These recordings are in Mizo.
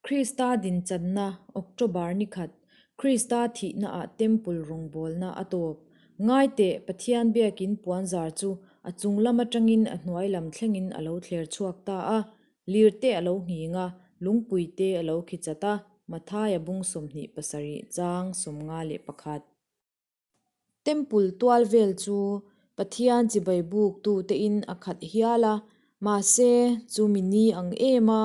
Krista dinchanna, October ni khat, Krista thihnaah Temple rawngbawlna a tawp. Ngai teh, Pathian biakin puanzar chu a chung lam atangin a hnuai lam thlengin a lo thler chhuak ta a, lir te a lo nghing a, lungpui te a lo khi chat a, Mathaia bung 27 chang 51. Temple tual vel chu Pathian chibai buk tute in a khat hial a, mahse chumi ni ang em a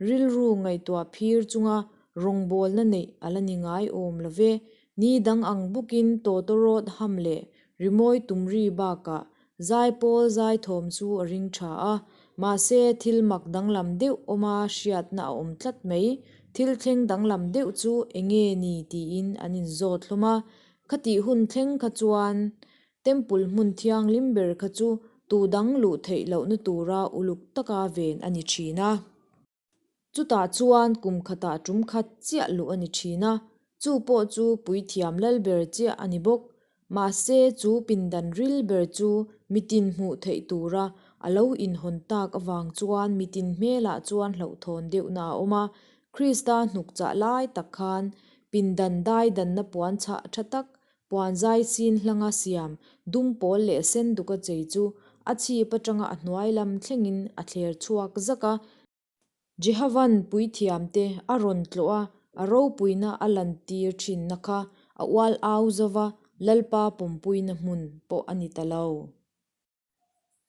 rilru ngaihtuah phir chunga rawngbawlna neih a la ni ngai awm lo ve. Ni dang ang bawkin tawtawrawt ham leh rimawi tumri bakah Zaipawl zaithawm chu a ring tha a, mahse thil mak danglam deuh awma hriatna a awm tlat mai. Thil thleng danglam deuh chu enge ni tiin an inzawt hlawm a. Khatih hun thleng kha chuan Temple hmun thianghlim ber kha chu tu dang luh theih lohna tura uluk taka ven a ni thin a. Chutah chuan kum khatah tum khat chiah luh a ni thin a, chu pawh chu puithiam lal ber chiah a ni bawk. Mahse, chu pindan ril ber chu mitin hmuh theih tura a lo inhawn tak avang chuan mitin hmelah chuan hlauhthawn deuhna a awm a. Krista hnuk chah lai tak khan pindan daidanna puan chhah tha tak, puan zai sin hlanga siam dum pawl leh sen duka chei chu a chhip atanga a hnuai lam thlengin a thler chhuak zak a. Jehovan puithiamte a rawn tlawh a, a ropuina a lantir thinna kha a ual au zo va, Lalpa pawmpuina hmun pawh a ni ta lo.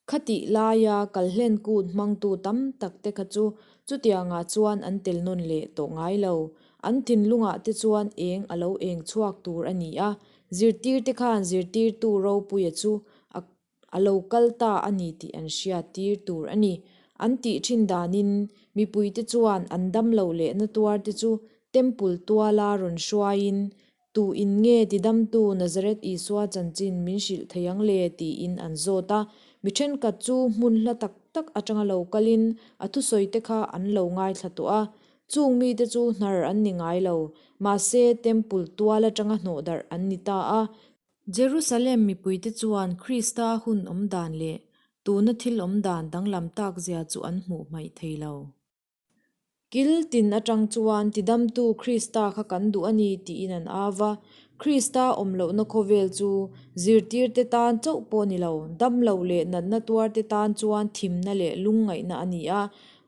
Khatih laia kalhlen kut hmangtu tam tak te kha chu chutiangah chuan an tel nawn leh tawh ngai lo. An thinlungah te chuan eng a lo eng chhuak tur a ni a, zirtirte khan zirtirtu ropuia chu a A lo kal ta a ni tih an hriat tir tur a ni. An tih thin danin mipuite chuan an dam loh leh na tuar te chu Temple tuala rawn hruaiin, Tu in nge tidamtu Nazareth Isua chanchin min hrilh thei ang le? tiin an zawt a. Mi thenkhat chu hmun hla tak tak atanga lo kalin a thusawi te kha an lo ngaithla tawh a. Chung mite chu hnar an ni ngai lo. Mahse, Temple tual atanga hnawhdarh an ni ta a. Jerusalem mipuite chuan Krista hun awm dan leh tuna thil awm dan danglam tak zia chu an hmuh hmaih thei lo. Kil tin atang chuan tidamtu Krista kha kan duh a ni tiin an au va. Krista awm lohna khawvel chu zirtirte tan chauh pawh ni lo, dam loh leh natna tuarte tan chuan thimna leh lungngaihna a ni a.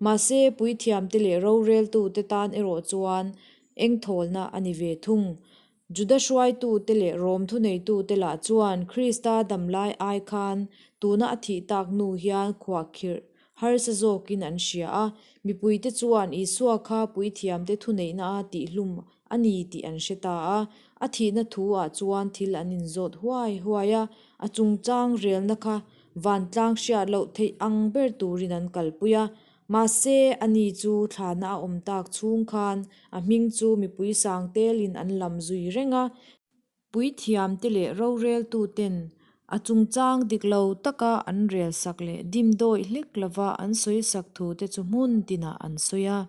Mahse, puithiamte leh roreltute tan erawh chuan engthawlna a ni ve thung. Juda hruaitute leh Rom thuneitute lah chuan Krista damlai ai khan tuna a thih tak hnu hian khuahkhirh harsa zawkin an hria a, mipuite chuan Isua kha puithiamte thuneihna a tihhlum a ni tih an hre ta a, a thihna thu ah chuan thil an inzawt huai huai a, a chungchang relna kha vantlang hriat loh theih ang ber turin an kalpui a. Mahse, ani chu thlana a awm tak chhung khan a hming chu mipui sang telin an lam zui reng a. Puithiamte leh roreltuten a chungchang dik lo taka an relsak leh dimdawih hlek lova an sawisak thute chu hmun tinah an sawi a.